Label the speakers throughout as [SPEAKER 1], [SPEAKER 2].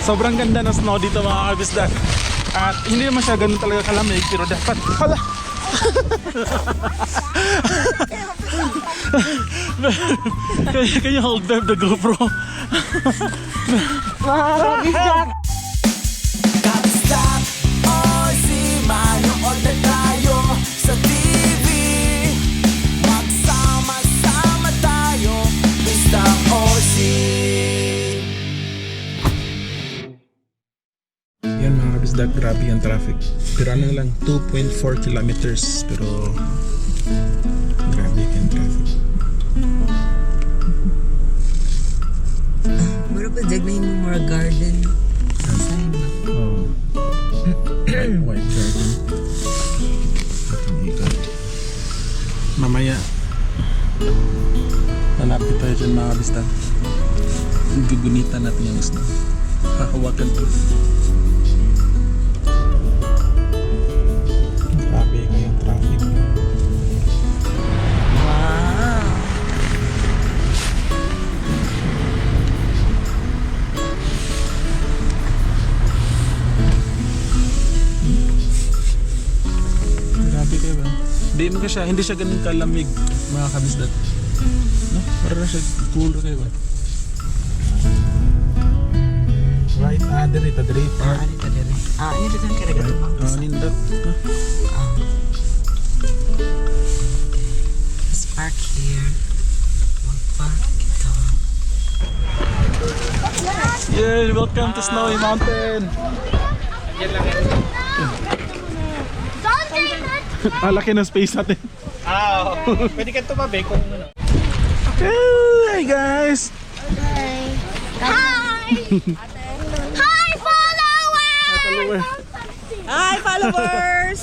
[SPEAKER 1] Sobrang ganda ng snow dito mga kabisdak. At hindi naman siya ganun talaga kalamig, pero dapat hala. Can you hold back the GoPro?
[SPEAKER 2] Kabisdak!
[SPEAKER 3] Kabisdak, oy, si manood na tayo sa TV. Magsama-sama tayo, Bisdak Osi.
[SPEAKER 1] Yan mga kabisdak, grabe yung traffic. Pero ano lang, 2.4 kilometers. Pero grabe yung traffic.
[SPEAKER 2] Mura pa jag na yung mga garden. Sign na.
[SPEAKER 1] Oh. White garden. Mamaya lalapit tayo dyan mga kabisdak. Gugunitan natin yung snow. Hahawakan to. Grabe yung traffic.
[SPEAKER 2] Wow!
[SPEAKER 1] Grabe kayo ba? Hindi siya ganun kalamig mga kabisdak. No? Para siya cooler kayo ba? Right, dito.
[SPEAKER 2] Ano ito dire? Ano ito ang karagatan mo?
[SPEAKER 1] Nindot. No?
[SPEAKER 2] Let's park here. Mag-park ito.
[SPEAKER 1] Yay! Welcome to Snowy Mountain! Laki ng space natin.
[SPEAKER 4] Pwede ka tumabi kung ano.
[SPEAKER 1] Hey guys!
[SPEAKER 5] Hi! Hi, followers!
[SPEAKER 2] Hi, followers!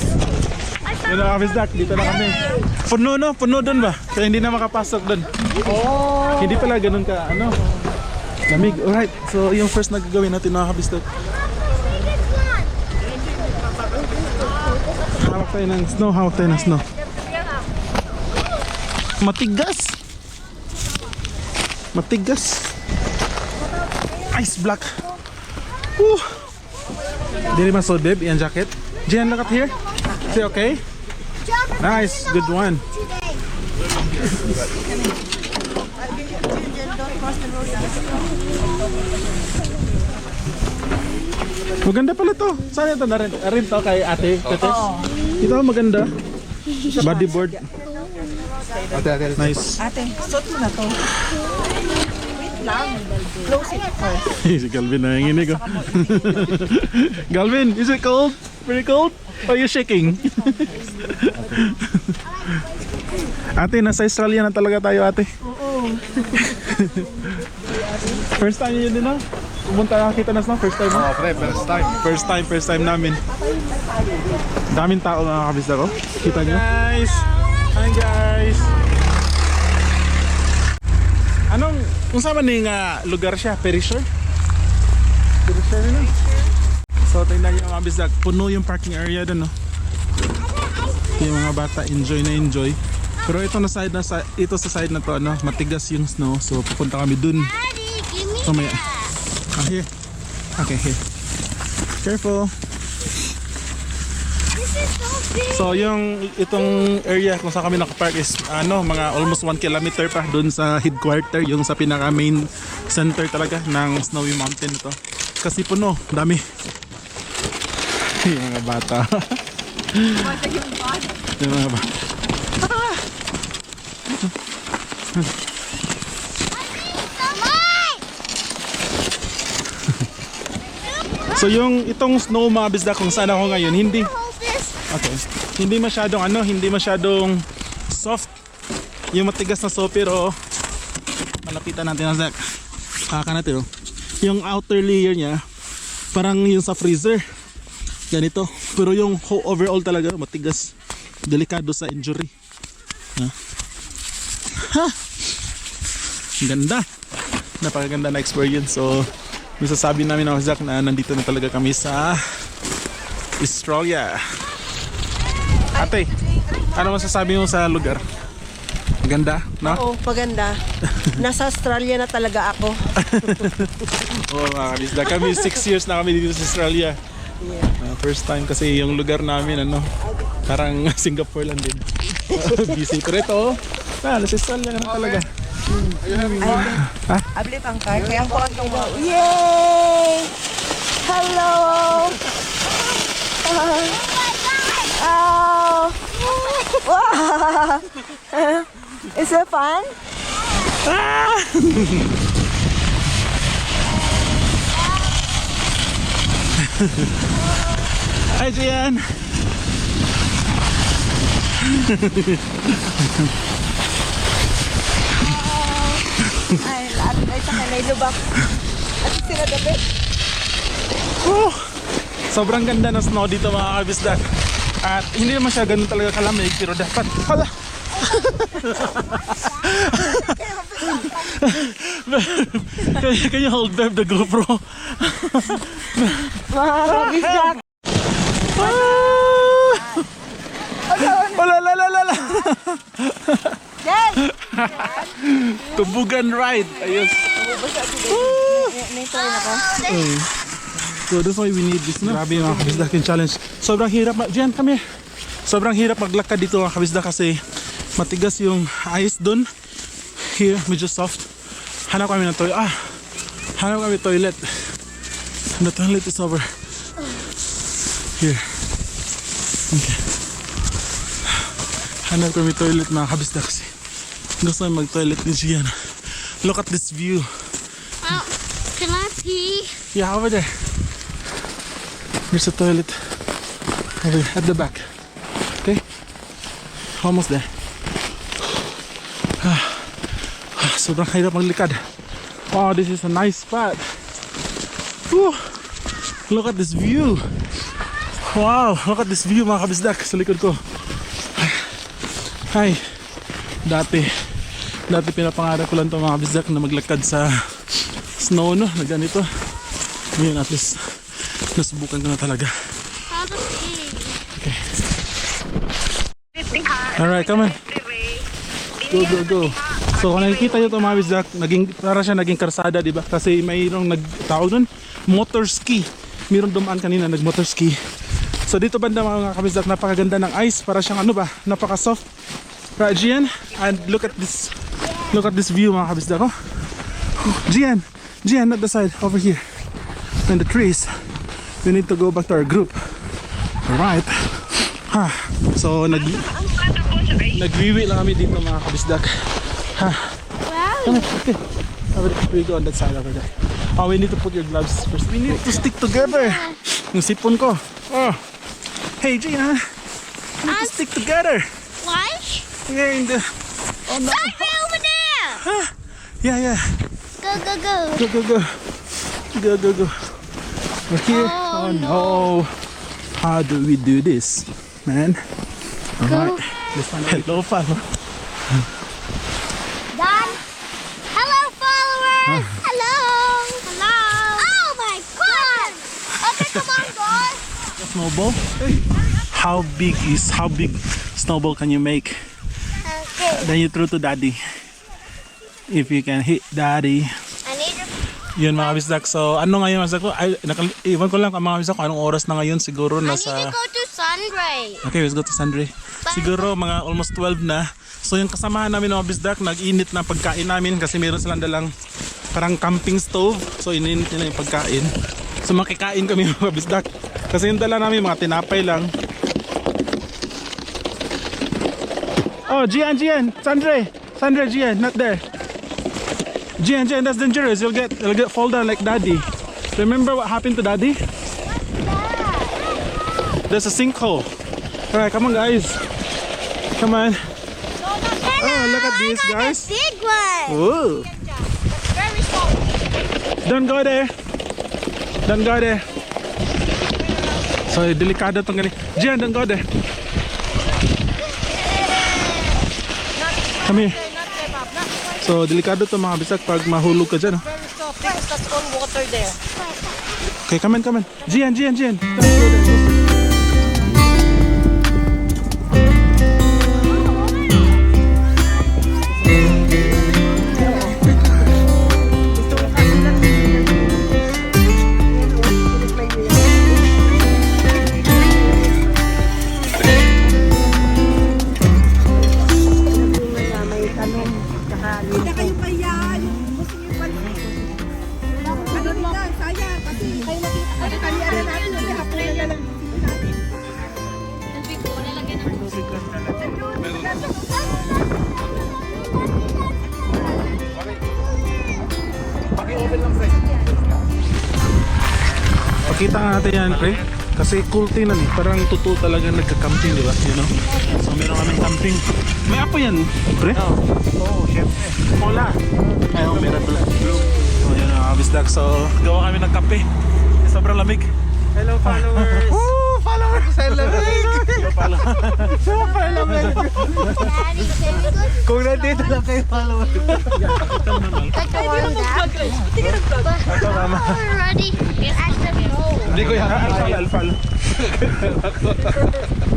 [SPEAKER 1] Yun na kabisdak, dito na kami. Puno dun ba? Kaya hindi na makapasok dun.
[SPEAKER 2] Oh!
[SPEAKER 1] Hindi pala ganun ka, lamig. Alright, so yung first na gagawin natin mga kabisdak. Hawak tayo ng snow. Matigas. Ice block. Woo! Dili man so Deb, yung jacket. Jen, look up here. Is it okay? Nice, good one. Maganda pala to. Saan ito rin to kay ate? Ito maganda. Bodyboard. Nice.
[SPEAKER 2] Ate, suot mo na to. Wait lang. Close it first.
[SPEAKER 1] Si Galvin nanginginig oh. Galvin, is it cold? Very cold? Are you shaking? Ate, nasa Australia na talaga tayo ate.
[SPEAKER 2] Oo.
[SPEAKER 1] First time yun din pumunta nakakita na snow, first time mo?
[SPEAKER 4] Pre,
[SPEAKER 1] First time namin. Daming tao mga kabisdak ko. Kita nyo? Guys! Hi guys! Kung saan man yung lugar siya? Perisher? Perisher na. So tingnan nyo mga kabisdak, puno yung parking area dun no? Yung mga bata enjoy. Pero ito sa side na to matigas yung snow. So pupunta kami dun. Mamaya. Here. Okay, here. Careful. So itong area kung saan kami nakapark is mga almost 1 kilometer pa doon sa headquarter, yung sa pinaka main center talaga ng Snowy Mountain ito. Kasi puno, dami. Yung mga bata. Yung mga bata. So itong snow mga bisdak kung saan ako ngayon, hindi masyadong soft. Yung matigas na so, pero malapitan natin ang Zach. Kaka natin yung outer layer niya parang yung sa freezer. Ganito. Pero yung overall talaga matigas. Delikado sa injury. Ganda. Napakaganda na experience. So masasabi namin ng Zach na nandito na talaga kami sa Australia. Ate, ano masasabi mo sa lugar? Ganda, no?
[SPEAKER 2] Oo, paganda. Nasa Australia na talaga ako.
[SPEAKER 1] Oo mga kabisdak, kami 6 years na kami dito sa Australia. First time kasi yung lugar namin ano, parang Singapore lang din. Busy. Pero ito, nasa Australia na talaga.
[SPEAKER 2] Abli pang car, kaya ang kuhan kong mga... Yay! Hello! Oh! Wow! Is it fun?
[SPEAKER 1] Hi Jian!
[SPEAKER 2] Ay, lahat ay sa kanay lubak. At sila gabi.
[SPEAKER 1] Sobrang ganda ng snow dito mga kabisdak. At hindi naman siya ganun talaga kalamig, pero dapat, hala! Can you hold back the GoPro?
[SPEAKER 2] Mga kabisdak.
[SPEAKER 1] Wala, la, la, la, la.
[SPEAKER 2] Yes!
[SPEAKER 1] Tubugan ride. Ayos.
[SPEAKER 2] May try na ka?
[SPEAKER 1] So that's why we need this, no? Grabe mga kabisdak yung challenge. Sobrang hirap, Jen, come here. Sobrang hirap maglakad dito mga kabisdak kasi matigas yung ice dun. Here, medyo soft. Hanap kami ng toilet. Hanap kami toilet. The toilet is over here. Okay. Hanap kami toilet mga kabisdak kasi gusto kami mag-toilet din siya. Look at this view.
[SPEAKER 5] Can I pee?
[SPEAKER 1] Yeah, over there. Here's the toilet. Over here, at the back. Okay? Almost there. Sobrang hirap maglikad. Wow, this is a nice spot. Whew. Look at this view. Wow, look at this view mga kabisdak sa likod ko. Hi. Dati pinapangarap ko lang ito mga kabisdak na maglakad sa snow, no? Na ganito. Ngayon at least nasubukan ko na talaga.
[SPEAKER 5] How to pee?
[SPEAKER 1] Okay. Alright, come on. Go. So kung nakikita nyo ito mga kabisdak, para siya naging karsada, diba? Kasi mayroong nagtawag nun, motor ski. Mayroong dumaan kanina, nag-motor ski. So dito banda mga kabisdak, napakaganda ng ice. Para siyang ano ba, napaka-soft. Right, Gian? And look at this view mga kabisdak. Oh. Gian, not the side, over here. And the trees. We need to go back to our group. Alright. So nagwiwi lang kami dito mga kabisdak.
[SPEAKER 5] Wow.
[SPEAKER 1] Come on, okay. We go on that side over there. Oh, we need to put your gloves first. We need to stick together. Yung sipon ko. Oh. Hey, Gina. We need to stick together.
[SPEAKER 5] Why?
[SPEAKER 1] Here in the... Oh, no.
[SPEAKER 5] Right over there.
[SPEAKER 1] Yeah. Go. We're here. Oh no. How do we do this, man? Alright. Hello, follow.
[SPEAKER 5] Done. Hello, followers. Hello. Oh my God. Okay, come on, guys.
[SPEAKER 1] Snowball? How big snowball can you make?
[SPEAKER 5] Okay.
[SPEAKER 1] Then you throw to daddy. If you can hit daddy.
[SPEAKER 5] I need to.
[SPEAKER 1] Yun mga kabisdak. So ano ngayon mga kabisdak ko? Iwan ko lang mga kabisdak ko anong oras na ngayon. Siguro
[SPEAKER 5] I need
[SPEAKER 1] nasa...
[SPEAKER 5] to go to Sunray.
[SPEAKER 1] Okay, let's go to Sandre. Siguro mga almost 12 na. So yung kasamahan namin mga kabisdak, nag-init na pagkain namin kasi meron silang dalang parang camping stove. So ininit nila yung pagkain. So makikain kami mga kabisdak. Kasi yung dala namin mga tinapay lang. Oh, Gian, Sandre, Gian, not there. Gian, that's dangerous. You'll get fall down like daddy. Remember what happened to daddy? There's a sinkhole. Alright, come on guys. Come on. Oh, look at this guys.
[SPEAKER 5] Big one.
[SPEAKER 1] Ooh.
[SPEAKER 5] Very small.
[SPEAKER 1] Don't go there. So, delikado tong ganito. Gian, don't go there. Come here. So, delikado to mga bisak pag mahulog ka dyan. Oh.
[SPEAKER 2] Very soft. Because that's all water there.
[SPEAKER 1] Okay, come on. Gian. Don't go there.
[SPEAKER 2] mamaya. Kasi kayo nakita. Kanya na natin. Hindi hapunan na lang.
[SPEAKER 1] Pakita nga natin yan, pre. Kasi cool tingnan eh. Parang totoo talaga nagka-camping, di ba? You know? So meron kaming camping. May apo yan, pre?
[SPEAKER 4] Oo, syempre.
[SPEAKER 1] Wala. Ayun, meron pala. So yun ang abisdak. So gawa kami ng kape. Sobrang lamig.
[SPEAKER 4] Hello, followers! Woo! Followers! I love it! Super lamig!
[SPEAKER 5] Daddy, very good.
[SPEAKER 4] Kung nandito lang kayo, followers.
[SPEAKER 5] Good to warm up.
[SPEAKER 1] Ito, mama.
[SPEAKER 5] Ready? At the bowl.
[SPEAKER 4] Hindi ko yan.
[SPEAKER 1] Alfal.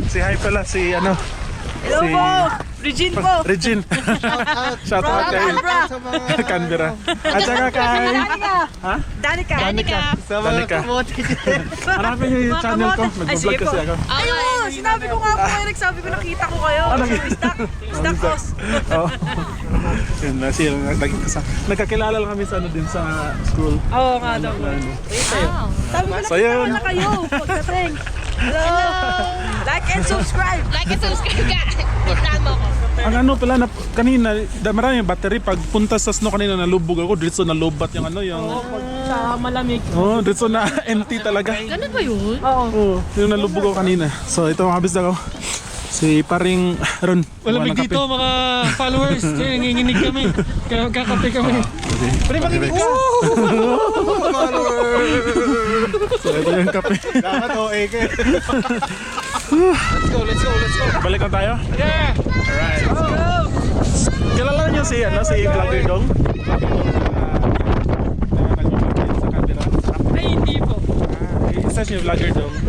[SPEAKER 1] Si hi pala, si ano.
[SPEAKER 2] Hello
[SPEAKER 1] Si-
[SPEAKER 2] po! Regine po!
[SPEAKER 1] Regine. Shout out kay Canberra. At saka kay... Ha?
[SPEAKER 2] Danica!
[SPEAKER 1] Danica.
[SPEAKER 4] Sa mga
[SPEAKER 1] Danica.
[SPEAKER 4] kamote.
[SPEAKER 1] Hanapin niyo yung channel ko.
[SPEAKER 2] Ay,
[SPEAKER 1] Nag-vlog
[SPEAKER 2] sige
[SPEAKER 1] kasi
[SPEAKER 2] po.
[SPEAKER 1] ako.
[SPEAKER 2] Ayun! Sinabi ko nga po kayo, nagsabi ko nakita ko kayo. Stock cross.
[SPEAKER 1] Oo. Yun na siya. Nagkakilala lang kami sa ano din sa school.
[SPEAKER 2] Oo nga daw. Sabi ko
[SPEAKER 1] So, yun.
[SPEAKER 2] nakita ko na kayo. Pagdating. Hello! Like and subscribe!
[SPEAKER 5] Like and subscribe ka. Tignan mo ko.
[SPEAKER 1] Ang ano pala, kanina, maraming battery. Pag punta sa snow kanina, nalubog ako. Diretso nalubat yung ano, yung...
[SPEAKER 2] Sa malamig.
[SPEAKER 1] Oh, diretso na empty talaga.
[SPEAKER 5] Ganun ba yun?
[SPEAKER 2] Oo.
[SPEAKER 1] Oo, yung nalubog ako kanina. So, ito mga kabis ako. Si paring Ron.
[SPEAKER 4] Malamig
[SPEAKER 1] Gawa ng
[SPEAKER 4] dito,
[SPEAKER 1] kape.
[SPEAKER 4] mga followers. Nanginginig kami. Kakape kami. Pre, makinig ka!
[SPEAKER 1] So, ito yung kape.
[SPEAKER 4] Dapat OA ka. Let's go, let's go, let's go.
[SPEAKER 1] Balik na tayo.
[SPEAKER 4] Yeah!
[SPEAKER 1] Alright. Kilala niyo si, ano, si Vlogger Dong? Nag-vlog sa camera.
[SPEAKER 2] Ay, hindi po.
[SPEAKER 1] Isa siya Vlogger Dong. And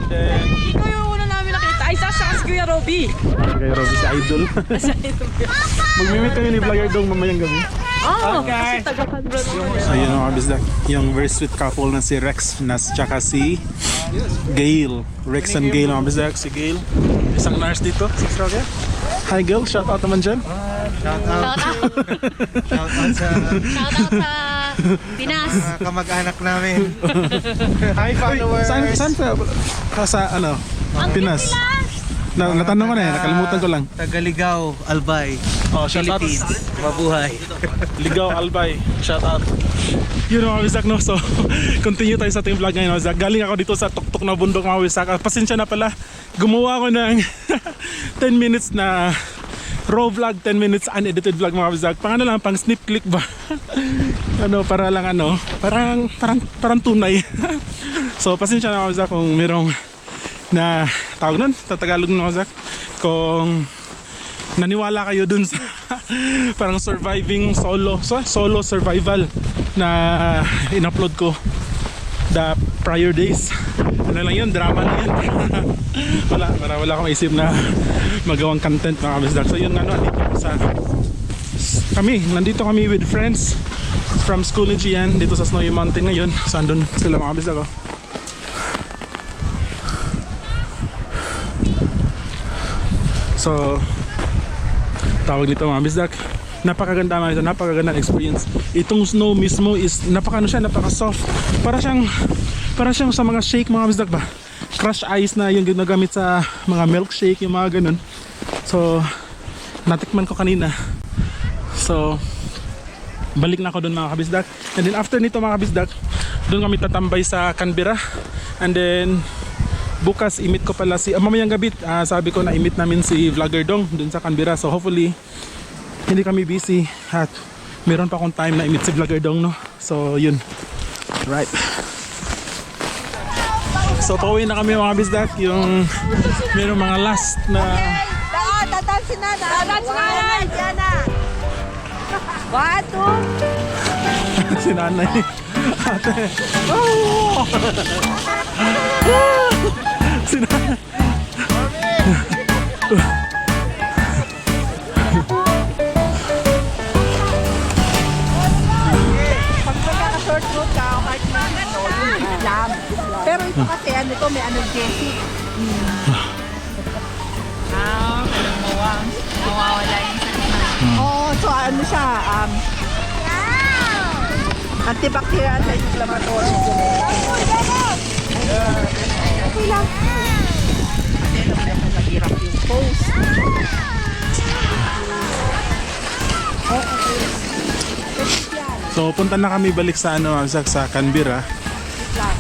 [SPEAKER 1] then,
[SPEAKER 2] Ikaw yung una namin nakita. Ay, Sasha si Kuya Robby.
[SPEAKER 1] kay Robby si Idol. Magmimit kami ni Vlogger Dong mamayang gabi.
[SPEAKER 2] Oh, kasi taga-Canberra naman.
[SPEAKER 1] So yun mga kabisdak, yung very sweet couple na si Rex na tsaka si Gail. Rex and Gail mga kabisdak, si Gail. Isang nurse dito sa Australia. Hi Gail, shout out naman dyan.
[SPEAKER 4] Shout out. Shout out sa
[SPEAKER 5] Shout out sa Pinas.
[SPEAKER 4] mga kamag-anak namin. Hi, followers!
[SPEAKER 1] Saan ka sa ano, Pinas? Natanong ko na eh, nakalimutan ko lang.
[SPEAKER 4] Tagaligaw, Albay,
[SPEAKER 1] Oh, shout out.
[SPEAKER 4] Philippines. Mabuhay.
[SPEAKER 1] Ligaw Albay, shout out. Yun mga kabisdak no, so continue tayo sa ating vlog ngayon mga kabisdak. Galing ako dito sa tuktok na bundok mga kabisdak. Pasensya na pala, gumawa ako ng 10 minutes na raw vlog, 10 minutes unedited vlog mga kabisdak. Pang ano lang, pang snip click ba? Ano, para lang ano, parang tunay. So pasensya na mga kabisdak kung merong na tawag nun, tatagalog ng mga kabisdak. Kung naniwala kayo dun sa parang surviving solo survival na in-upload ko the prior days. Ano lang yun, drama na yun. wala akong isip na magawang content mga kabisdak. So yun ano, nandito kami with friends from school ni Gian dito sa Snowy Mountain ngayon. So andun sila mga kabisdak ko. So tawag nito mga bisdak, napakaganda mga ito, napakaganda experience. Itong snow mismo is napaka soft. Para siyang sa mga shake mga bisdak ba, crush ice na yung ginagamit sa mga milkshake, yung mga ganun. So natikman ko kanina. So balik na ako dun mga kabisdak. And then after nito mga kabisdak, dun kami tatambay sa Canberra. And then bukas imit ko pala si mamayang gabi, sabi ko na imit namin si Vlogger Dong dun sa Canberra. So hopefully hindi kami busy at meron pa akong time na imit si Vlogger Dong, no? So yun. Right. So pauwi na kami mga bisdak. Yung meron mga last na
[SPEAKER 2] Tatansin na. Tatansin na. Yan na. 1, 2.
[SPEAKER 1] si nanay. Ate. Oh! Si nanay.
[SPEAKER 2] Pag magkaka-short road ka, kahit lang. Pero ito kasi, ano to, may analgesic.
[SPEAKER 5] Mawawala yung sakit.
[SPEAKER 2] Oo, so ano siya, Antibacterial, anti-inflammatory. Okay lang. Kasi nahirap yung pose.
[SPEAKER 1] So punta na kami balik sa ano, sa Canberra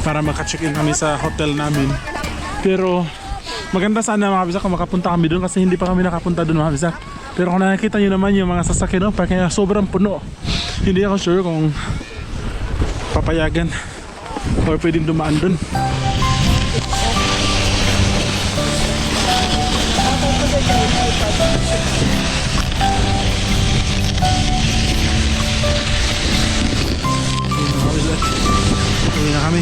[SPEAKER 1] para maka-check-in kami sa hotel namin. Pero maganda sana mga kabisak kung makapunta kami doon kasi hindi pa kami nakapunta doon mga kabisak. Pero kung nakikita nyo naman yung mga sasakyan, no, parang sobrang puno. Hindi ako sure kung papayagan or pwedeng dumaan doon. Uwi na kami.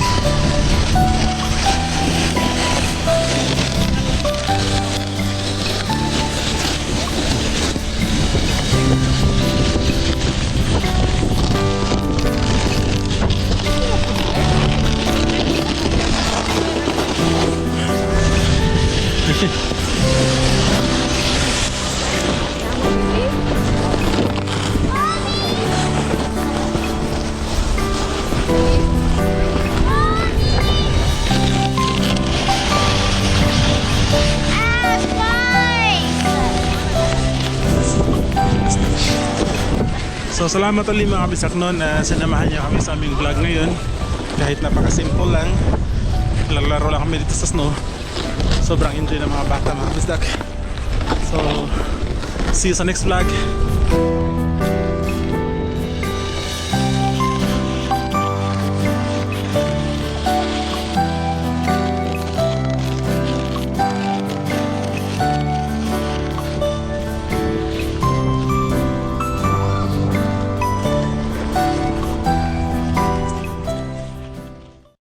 [SPEAKER 1] So salamat ulit mga kabisak noon na sinamahan niyo kami sa aming vlog ngayon. Kahit napaka-simple lang, lalaro lang kami dito sa snow. Sobrang enjoy ng mga bata mga kabisak. So see you sa next vlog.